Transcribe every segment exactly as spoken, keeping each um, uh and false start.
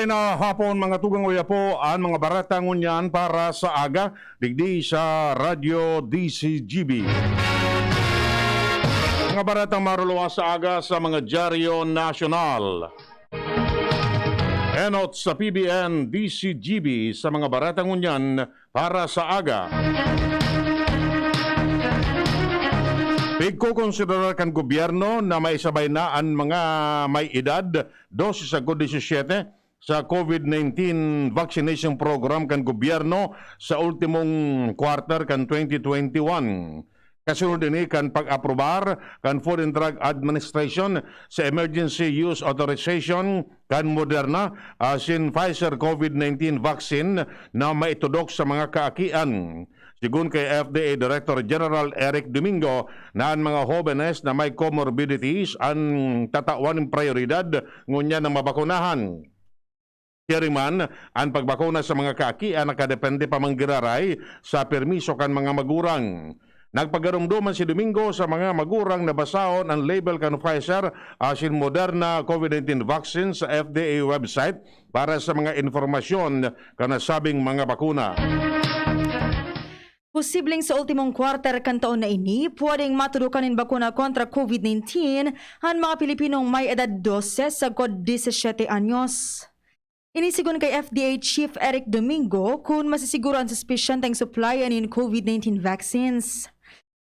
Na hapon, mga tugang, uya po an mga barata ngunyan para sa aga, digdi sa Radyo D C G B. Mga baratang maruluwas sa aga sa mga dyaryo nasyonal. Enot sa P B N D C G B sa mga barata ngunyan para sa aga. Pigkokonsiderar kan gobyerno na maisabay na an mga may edad dose sagkod disisiete sa COVID nineteen vaccination program kan gobyerno sa ultimong quarter kan twenty twenty-one. Kasunod ini kan pag-aprobar kan Food and Drug Administration sa emergency use authorization kan Moderna asin Pfizer COVID nineteen vaccine na maitudok sa mga kaakian. Sigon kay F D A Director General Eric Domingo, na an mga hobenes na may comorbidities an tatawan nin prayoridad ngunyan na mabakunahan. Siring man, an pagbakuna sa mga kaakian nakadepende pa man giraray sa permiso kan mga magurang. Nagpagarumdoman si Domingo sa mga magurang na basahon an label kan Pfizer asin Moderna COVID nineteen vaccine sa F D A website para sa mga impormasyon kan nasabing mga bakuna. Posibleng sa ultimong kwarter kan taon na ini, pwedeng matudokan nin bakuna kontra COVID nineteen an mga Pilipinong may edad dose sagkod disisiete anyos. Ini sigon kay F D A Chief Eric Domingo kun masisiguro an suspesyenteng supply nin COVID nineteen vaccines.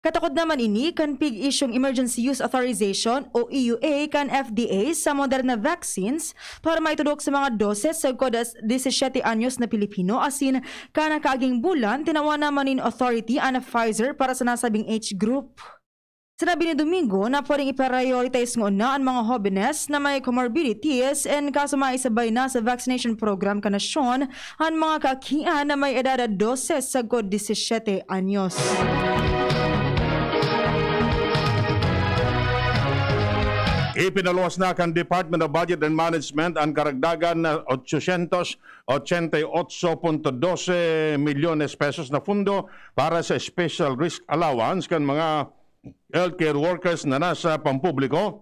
Katakod naman ini kan pig-isyung Emergency Use Authorization o E U A kan F D A sa Moderna vaccines para maitudok sa mga doses sagkod disisiete anyos na Pilipino asin kan nakaaging bulan tinawan naman nin authority an Pfizer para sa nasabing age group. Sinabi ni Domingo na pwedeng i-prioritize ngona an mga hobenes na may comorbidities and kaso maisabay na sa vaccination program kan nasyon an mga kaakian na may edad dose sagkod disisiete anyos. Ipinaluwas na kan Department of Budget and Management an karagdagan na ochocientos ochenta y ocho punto dose milyones pesos na pundo para sa special risk allowance kan mga healthcare workers na nasa pampubliko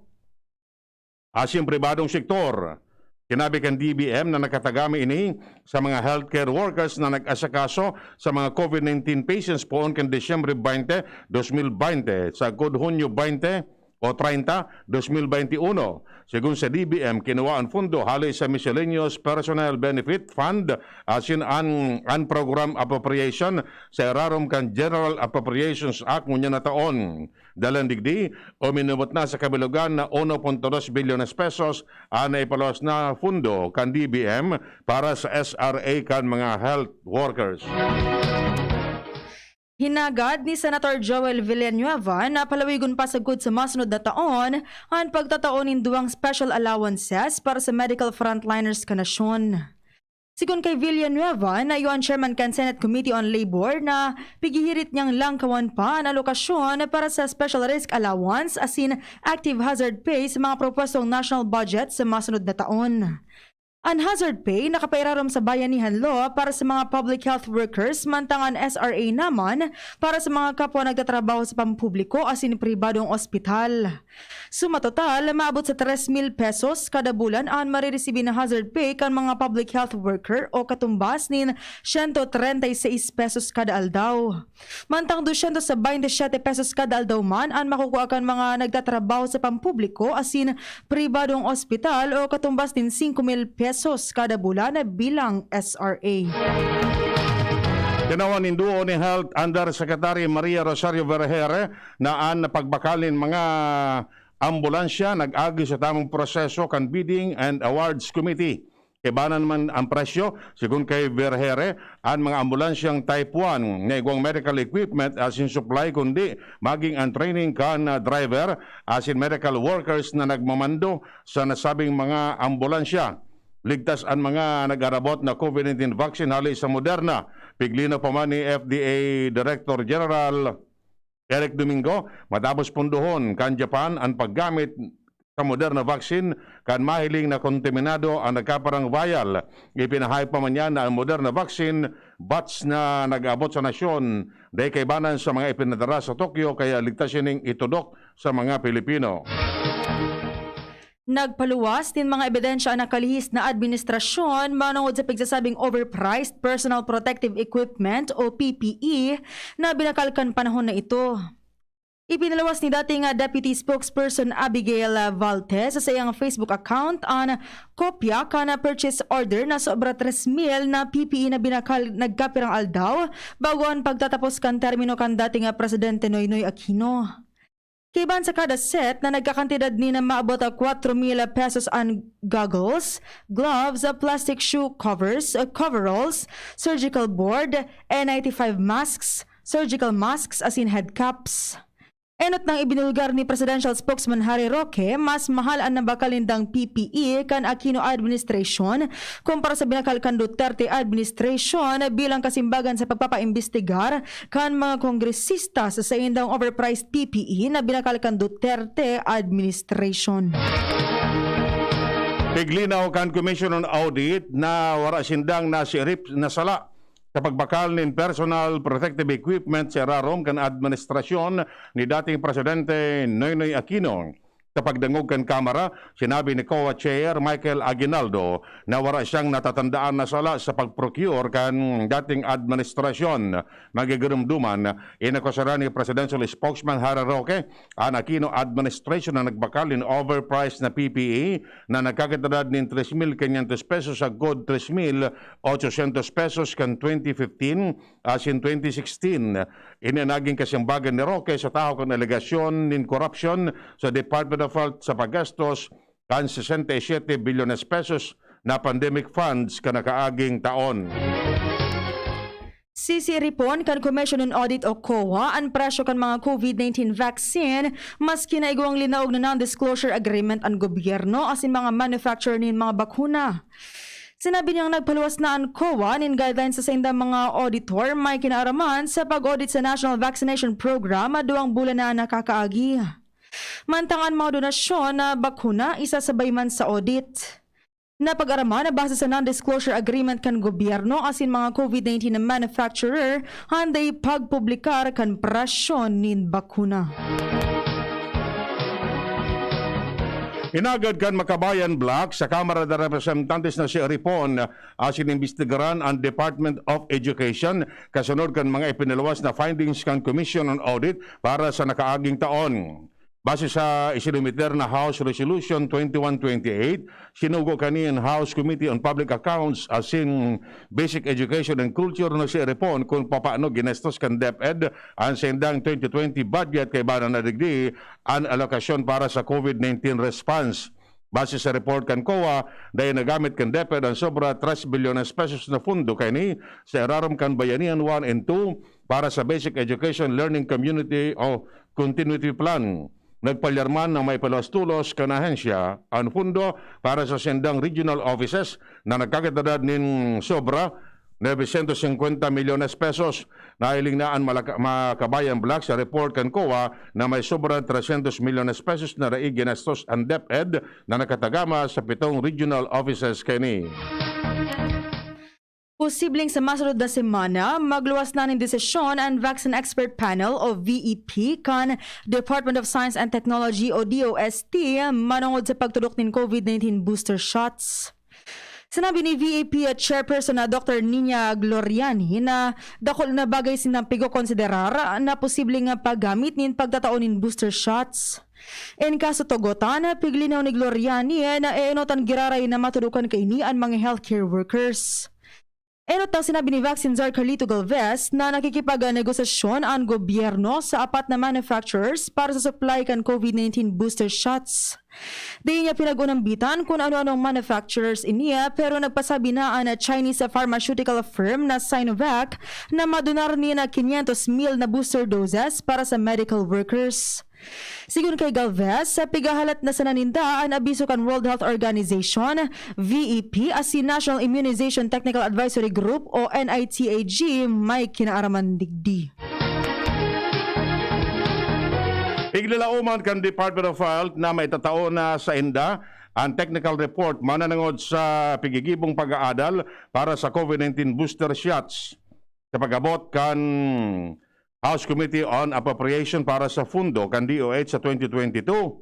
asin pribadong sektor. Sinabi kan D B M na nakatagama ini sa mga healthcare workers na nag-asikaso sa mga COVID nineteen patients poon kan Disyembre twenty, dos mil bente, sagkod Hunyo bente o treinta, dos mil bente y uno. Sigon sa D B M, kinuha an pondo hale sa Miscellaneous Personnel Benefit Fund asin an, an program appropriation sa irarom kan General Appropriations Act ngunyan na taon. Dalan digdi, uminabot na sa kabilugan na uno punto dos bilyones pesos an naipaluwas na pondo kan D B M para sa S R A kan mga health workers. Hinagad ni Senator Joel Villanueva na palawigon pa sagkod sa masunod na taon an pagtatao nin duwang special allowances para sa medical frontliners kan nasyon. Sigon kay Villanueva, na iyo an chairman kan Senate Committee on Labor na pighihirit niyang langkawan pa an alokasyon para sa special risk allowance asin active hazard pay sa mga propwestong national budget sa masunod na taon. An hazard pay nakapairarom sa bayanihan law para sa mga public health workers, mantang an S R A naman para sa mga kapwa nagtatrabaho sa pampubliko asin pribadong ospital. Suma total, maabot sa tres mil pesos kada bulan an mariresibi na hazard pay kan mga public health worker o katumbas nin siyento treinta y seis pesos kada aldaw. Mantang dosyentos bente y siyete pesos kada aldaw man an makukua kan mga nagtatrabaho sa pampubliko asin pribadong ospital o katumbas nin singko mil pesos kada bulan bilang S R A. Tinawan nin duo ni Health Undersecretary Maria Rosario Vergeire na an pagbakal nin mga ambulansya nag-agi sa tamang proseso kan Bidding and Awards Committee. Kaibanan man an presyo, sigon kay Vergeire, an mga ambulansyang Type one na igwang medical equipment asin supply, kundi maging an training kan, ah, driver asin medical workers na nagmamando sa nasabing mga ambulansya. Ligtas an mga nag-arabot na COVID nineteen vaccine hale sa Moderna. Piglinaw pa man ni F D A Director General Eric Domingo, matapos pundohon kan Japan an paggamit sa Moderna vaccine kan mahiling na kontaminado an nagkaparang vial. Ipinahayag pa man niya na an Moderna vaccine batch na nag-abot sa nasyon dai kaibanan sa mga ipinadara sa Tokyo, kaya ligtas ining itudok sa mga Pilipino. Nagpaluwas nin mga ebidensya an nakalihis na administrasyon manongod sa pigsasabing overpriced personal protective equipment o P P E na binakal kan panahon na ito. Ipinaluwas ni dating, ah, Deputy Spokesperson Abigail, ah, Valtes sa iyang Facebook account an kopya kan, ah, purchase order na sobra tres mil na P P E na binakal nagkapirang aldaw bago an pagtatapos kan termino kan dating, ah, Presidente Noynoy Aquino. Kaiba sa kada set na nagkakantidad ni na maabot, ah, kwatro mil pesos an goggles, gloves, ah, plastic shoe covers, ah, coveralls, surgical board, N ninety-five masks, surgical masks asin head caps. Enot nang ibinulgar ni Presidential Spokesman Harry Roque, mas mahal an nabakal nindang P P E kan Aquino administration kumpara sa binakal kan Duterte administration bilang kasimbagan sa pagpapaimbestigar kan mga kongresista sa saindang overpriced P P E na binakal kan Duterte administration. Piglinaw kan Commission on Audit na wara sindang nasirip na sala sa pagbakal nin personal protective equipment sa irarom kan administrasyon ni dating Presidente Noynoy Aquino. Sa pagdangog kan Kamara, sinabi ni COA Chair Michael Aguinaldo na wara siyang natatandaan na sala sa pag-procure kan dating administrasyon. Magigirumduman, inakusaran ni Presidential Spokesman Harry Roque an Aquino administration na nagbakal nin overpriced na P P E na nagkakantidad nin tres mil quinientos pesos sagkod tres mil ochocientos pesos kan twenty fifteen asin twenty sixteen. Ini an naging kasimbagan ni Roque sa tahaw kan alegasyon nin korupsyon sa Department of Health sa paggastos kan sesenta y siete bilyones pesos na pandemic funds kan nakaaging taon. Sisiripon kan Commission on Audit o COA an presyo kan mga COVID nineteen vaccine, maski na igwang linaog na non-disclosure agreement an gobyerno asin mga manufacturer nin mga bakuna. Sinabi niyang nagpaluwas na an COA nin guidelines sa saindang mga auditor may kinaaraman sa pag-audit sa National Vaccination Program, duwang bulan na nakakaagi. Mantang an mga donasyon na bakuna isasabay man sa audit. Napag-araman na base sa non-disclosure agreement kan gobyerno asin mga COVID nineteen na manufacturer, handay pagpublikar kan presyo nin bakuna. Inagad kan Makabayan Bloc sa Kamara de Representantes na si Ripon asin imbestigaran an Department of Education kasunod kan mga ipinaluwas na findings kan Commission on Audit para sa nakaaging taon. Base sa isinumiter na House Resolution twenty-one twenty-eight, sinugo kani an House Committee on Public Accounts asin Basic Education and Culture na si Ripon kun papaano ginastos kan DepEd an saindang twenty twenty budget kaiba na digdi an alokasyon para sa COVID nineteen response. Base sa report kan COA, dai nagamit kan DepEd an sobra tres bilyones pesos na pondo kaini sa irarom kan Bayanihan one and two para sa Basic Education Learning Community o Continuity Plan. Nagpalyar man na may paluwas-tulos kan ahensya an pondo para sa sindang regional offices na nagkakantidad nin sobra novecientos cincuenta milyones pesos. Nahiling na an Malaka-, Makabayan Bloc sa report kan COA na may sobra trescientos milyones pesos na dai ginastos an DepEd na nakatagama sa pitong regional offices kaini. Posibleng sa masunod na semana, magluwas na nin desisyon an Vaccine Expert Panel o V E P kan Department of Science and Technology o D O S T manongod sa pagtudok nin COVID nineteen booster shots. Sinabi ni V E P Chairperson na Doctor Nina Gloriani na dakul na bagay sindang pigkokonsiderar na posibleng paggamit nin pagtatao nin booster shots. In kaso tugotan, piglinaw ni Gloriani na eenot an giraray na matudokan kaini an mga healthcare workers. Enot na sinabi ni Vaccine Czar Carlito Galvez na nakikipagnegosasyon an gobyerno sa apat na manufacturers para sa supply kan COVID nineteen booster shots. Di niya pinag-unambitan kun ano-anong manufacturers ini, pero nagpasabi na an Chinese pharmaceutical firm na Sinovac na madonar nin quinientos mil na booster doses para sa medical workers. Sigon kay Galvez, sa pigahalat na sana ninda an abiso kan World Health Organization, V E P, asin National Immunization Technical Advisory Group o N I T A G may kinaaraman digdi. Iglalaoman kan Department of Health na maitatao na sainda an technical report mananangod sa pigigibong pag-aadal para sa COVID nineteen booster shots. Sa pag-abot kan House Committee on Appropriation para sa Fundo kan D O H sa twenty twenty-two,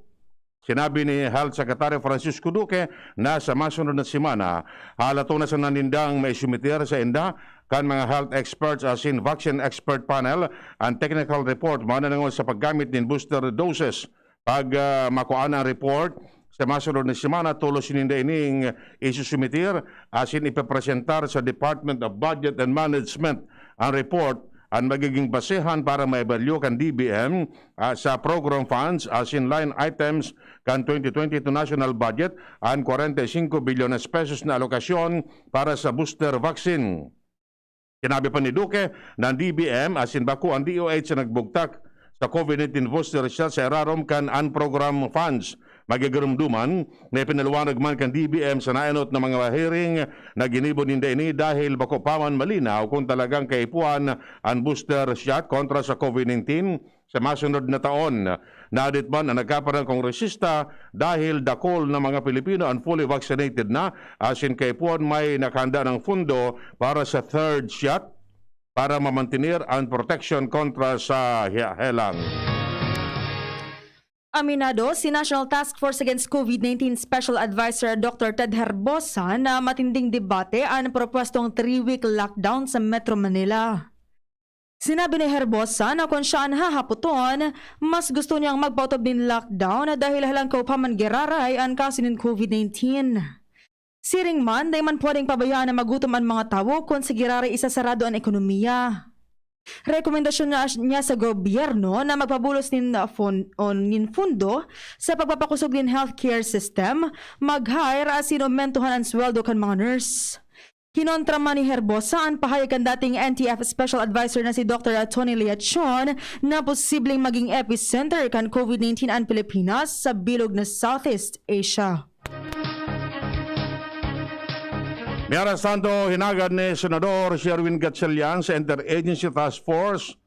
Sinabi ni Health Secretary Francisco Duque na sa masunod na semana, halatoon na sana nindang maisumiter sa inda kan mga health experts asin vaccine expert panel an technical report mananangol sa paggamit nin booster doses. Pag, ah, makua na an report, sa masunod na semana, tolos ninda ining isusumiter asin ipepresentar sa Department of Budget and Management. Ang report an magiging basehan para maibalyo kan D B M, ah, sa program funds asin line items kan twenty twenty-two national budget, an kwarenta y singko bilyones pesos na alokasyon para sa booster vaccine. Sinabi pa ni Duque na ang D B M asin bako ang D O H sa nagbugtak sa COVID nineteen booster shot sa irarom kan an program funds. Magigiromdoman na ipinaliwanag man kan D B M sa naenot na mga hearing na ginibo ninda ini dahil bako pa man malinaw kung talagang kaipuhan an booster shot kontra sa COVID nineteen sa masunod na taon. Nadit man an nagkaparang kongresista dahil dakul na mga Pilipino an fully vaccinated na, asin kaipuhan may nakahanda ng fundo para sa third shot para mamantener ang proteksyon kontra sa he-, helang. Aminado si National Task Force Against COVID nineteen Special Advisor Doctor Ted Herbosa na matinding debate an propwestong three-week lockdown sa Metro Manila. Sinabi ni Herbosa na kun siya an hahapoton, mas gusto niyang magpaotob nin lockdown dahil halangkaw pa man giraray an kaso nin COVID nineteen. Siring man, dai man pwedeng pabayaan na magutom an mga tawo kun sa giraray isasarado an ekonomiya. Rekomendasyon niya, niya sa gobyerno na magpabulos nin, ah, fon-, o nin fundo sa pagpapakosog nin healthcare system, mag-hire asin omentohan an sweldo kan mga nurse. Kinontra man ni Herbosa an pahayag kan dating N T F Special Advisor na si Doctor Tony Leachon na posibleng maging epicenter kan COVID nineteen an Pilipinas sa bilog na Southeast Asia. Mientras tanto, hinagad ni Senador Sherwin Gatchalian sa Interagency Task Force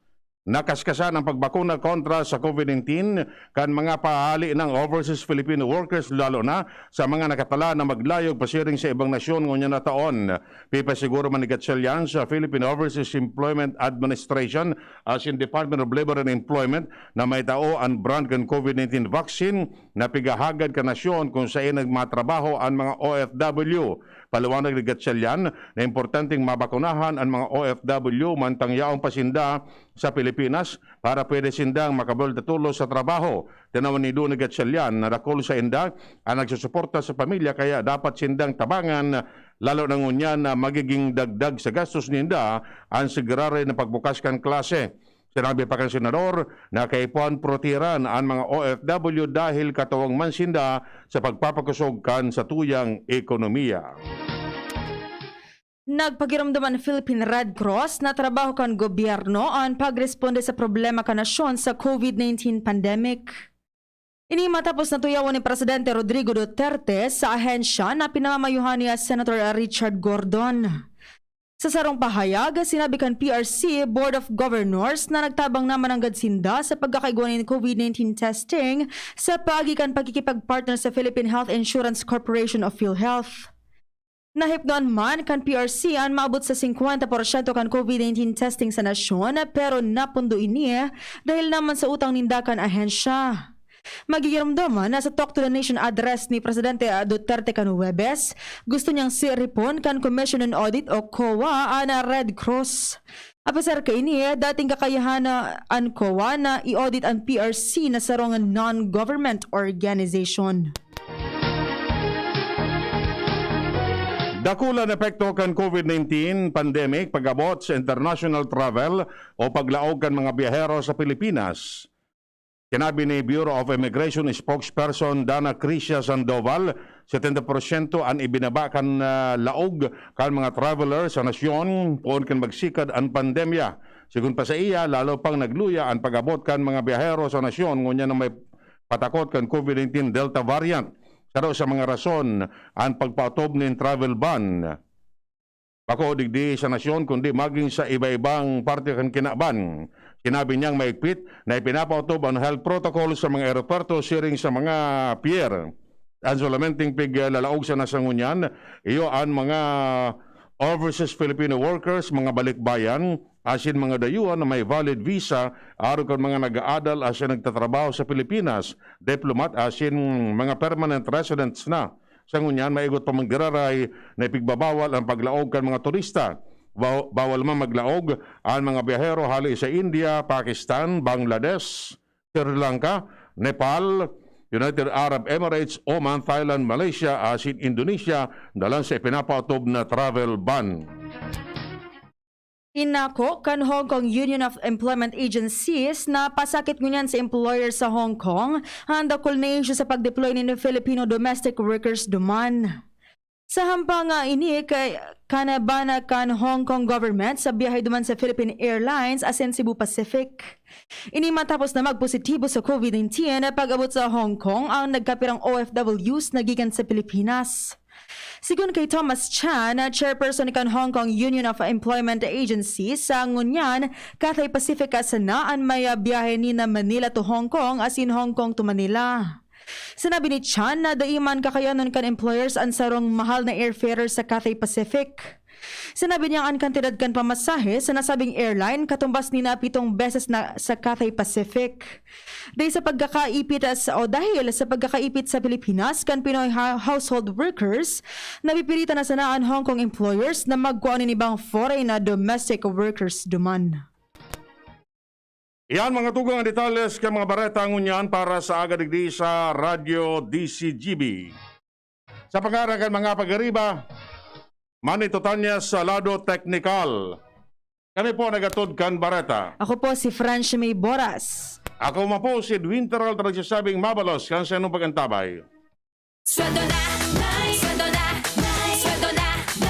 na kaskasan ang pagbakuna kontra sa COVID nineteen kan mga pahali ng overseas Filipino workers, lalo na sa mga nakatala na maglayog pasiring sa ibang nasyon ngunyan na taon. Pipasiguro man ni Gatchalian sa Philippine Overseas Employment Administration asin Department of Labor and Employment na may tao an brand kan COVID nineteen vaccine na pigahagad kan nasyon kung saen nagmatrabaho an mga O F W. Paliwanag ni Gatchalian na importanteng mabakunahan an mga O F W mantang yaon pa sinda sa Pilipinas para pwede sindang makabuelta tolos sa trabaho. Tinawan ni Duni Gatchalian na dakul sainda an nagsusuporta sa pamilya kaya dapat sindang tabangan, lalo na ngunyan na magiging dagdag sa gastos ninda an sigurare na pagbukas kan klase. Sinabi pa kan senador na kaipuhan protehiran an mga O F W dahil katuwang man sinda sa pagpapakosog kan satuyang ekonomiya. Nagpagiramdam an Philippine Red Cross na trabaho kan gobyerno an pagresponde sa problema kan nasyon sa COVID nineteen pandemic. Ini matapos na tuyawan ni Presidente Rodrigo Duterte sa ahensya na pinamamayuhan ni Senator Richard Gordon. Sa sarong pahayag, sinabi kan P R C Board of Governors na nagtabang na mananggad sinda sa pagkakaigwa nin COVID nineteen testing sa paagi kan pagkikipagpartner sa Philippine Health Insurance Corporation o PhilHealth. Nahipnoan man kan P R C an maabot sa singkwenta porsyento kan COVID nineteen testing sa nasyon, pero napundo ini dahil naman sa utang ninda kan ahensya. Magigiromdoman na sa Talk to the Nation address ni Presidente Duterte kan Huwebes, gusto niyang siripon kan Commission on Audit o COA an Red Cross. Apesar kaini, dating kakayahan na an COA na i-audit an P R C na sarong non-government organization. Dakulang epekto kan COVID nineteen pandemic pag-abot sa international travel o paglaog kan mga biyahero sa Pilipinas. Sinabi ni Bureau of Immigration spokesperson Dana Crisia Sandoval, setenta porsyento an ibinaba kan, ah, laog kan mga traveler sa nasyon poon kan magsikad an pandemya. Sigon pa sa iya, lalo pang nagluya an pag-abot kan mga biyahero sa nasyon ngunyan na may patakot kan COVID nineteen Delta variant. Saro sa mga rason an pagpaotob nin travel ban. Bako digdi sa nasyon, kundi magin sa iba-ibang parte kan kinaban. Sinabi niyang maigpit na ipinapaotob an health protocol sa mga eroporto siring sa mga pier. An solamenteng piglalaog sana sa ngunyan, iyo an mga overseas Filipino workers, mga balikbayan, asin mga dayuhan na may valid visa, arog kan mga nag-aadal asin nagtatrabaho sa Pilipinas, diplomat asin mga permanent residents na. Sa ngunyan, maigot pa man giraray na ipigbabawal ang paglaog kan mga turista. Baw-, bawal man maglaog ang mga biyahero hali sa India, Pakistan, Bangladesh, Sri Lanka, Nepal, United Arab Emirates, Oman, Thailand, Malaysia, asin Indonesia, dalan sa ipinapaotob na travel ban. Inako kan Hong Kong Union of Employment Agencies na pasakit ngunyan sa employer sa Hong Kong an dakul na isyu sa pag-deploy nin Filipino domestic workers duman. Sa hampang nga ini, kay kanabana kan Hong Kong government sa biyahe duman sa Philippine Airlines asin Cebu Pacific. Ini matapos na magpositibo sa COVID nineteen na pag-abot sa Hong Kong ang nagkapirang O F Ws na gikan sa Pilipinas. Sigon kay Thomas Chan, na chairperson kan Hong Kong Union of Employment Agencies, sa ngunyan, Cathay Pacific sana an may, ah, biyahe ni na Manila to Hong Kong asin Hong Kong to Manila. Sinabi ni Chan na dai man kakayanon kan employers an sarong mahal na airfare sa Cathay Pacific. Sinabi niya an kantidad kan pamasahe sa nasabing airline katumbas ni na pitong beses na sa Cathay Pacific. Dahil sa pagkakaipit sa, o dahil sa pagkakaipit sa Pilipinas kan Pinoy ha-, household workers, napipilitan na sana an Hong Kong employers na magkua nin ibang foreign na domestic workers duman. Iyan mga tugang an detalles kan mga bareta ngunyan para sa aga digdi sa Radyo D C G B. Sa pangaran kan mga pag-ariba, Manny Totanya sa lado teknikal. Kami po nagatod kan bareta. Ako po si French May Boras. Ako man po si Edwin Terralta nagsasabing mabalos kan sa inyong pag-antabay. Sweldo na,